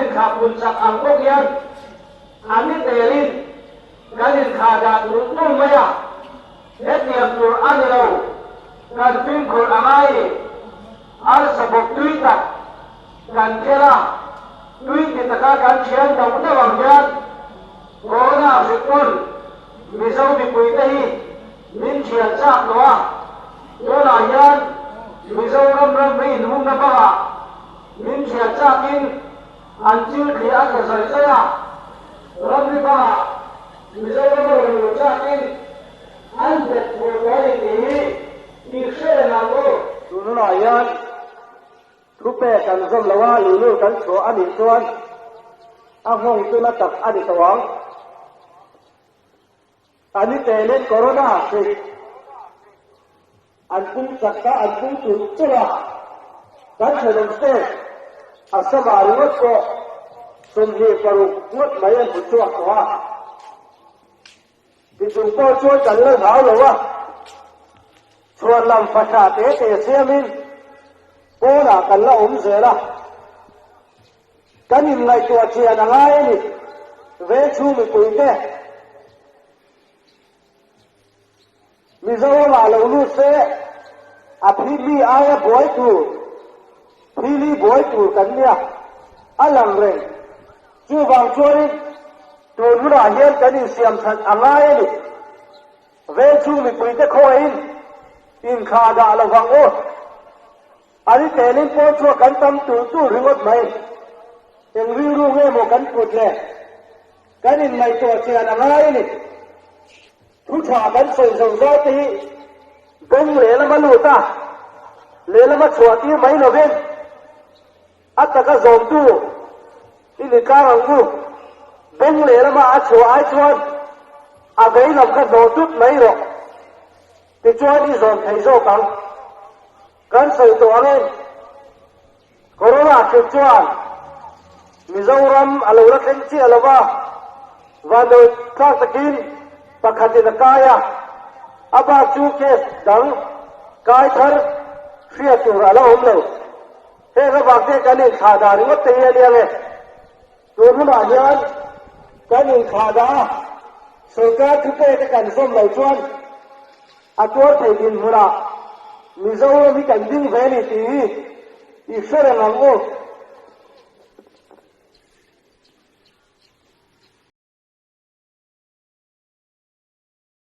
inthlah pun chak ang bawk hian a ni telin kan inthlah dah tul tul mai a, hetiang tur a ni lo, kan fimkhur a ngai ni. Arsa bawk tui tak kan khel a, tui ti taka kan thian dauh dauh ang hian Corona hrik pawn Mizo mipuite hi min thian chak tawh a, tunah hian Mizoram ramri inhungna bangah min thian chakin an chil thli a tla zawih zawih a, ramri bangah Mizoram a rawn luh chakin an bet thur tawh a ni tih hi i hre reng ang u. Tun hunah hian thupek kan zawm lo a, luhlul kan chhuah a nih chuan a nghawng chu na tak a ni tawh ang. A ni telin Corona hrik an pung chak ta, an pung tulh tulh a, kan thenawm state Assam-ah ringawt pawh 26 ngawt mai an hmu chhuak tawh a. Tichung pawh chuan kan la hlau lo a, chhuan lam fahra te te siamin pawnah kan la awm zel a. Kan inngaihtuah chian a ngai a ni, vengchhung mipuite Mizoramah lo lut se a phili aia buai tur, phili buai tur kan nia, a lang reng. Chuvang chuanin tun hunah hian kan insiam that a ngai a ni. Vengchhung mipuite khawngaihin inthlah dah lovang u. A ri telin pawn chhuak kan tam tulh tulh ringawt mai. Eng rilru nge maw kan put le? Kan inngaihtuah chian a ngai a ni. Thu tha kan sawi zo zai te hi beng lehlam a lut a, lehlam a chhuah tir mai lovin a taka zawmtu i ni tlang ang u. Beng lehlama a chhuah ai chuan a vei lam kha hnawh tut mai rawh. Tichuan i zawm thei zawk ang. Kan sawi tawh ang em? Corona hrilh chuan Mizoram a lo la thleng chiah lo va, vandawi thlak takin pakhatin a kai a, a bak chu case dang kai thar hriat tur a la awm lo. Heng avang te kan inthlah dah ringawt te hi a nia nge? Tun hunah hian kan inthlah dah a, sawrkar thupek a kan zawm loh chuan A tuar thei dinhmunah Mizoram hi kan ding ve a ni tih hi i hre reng ang u.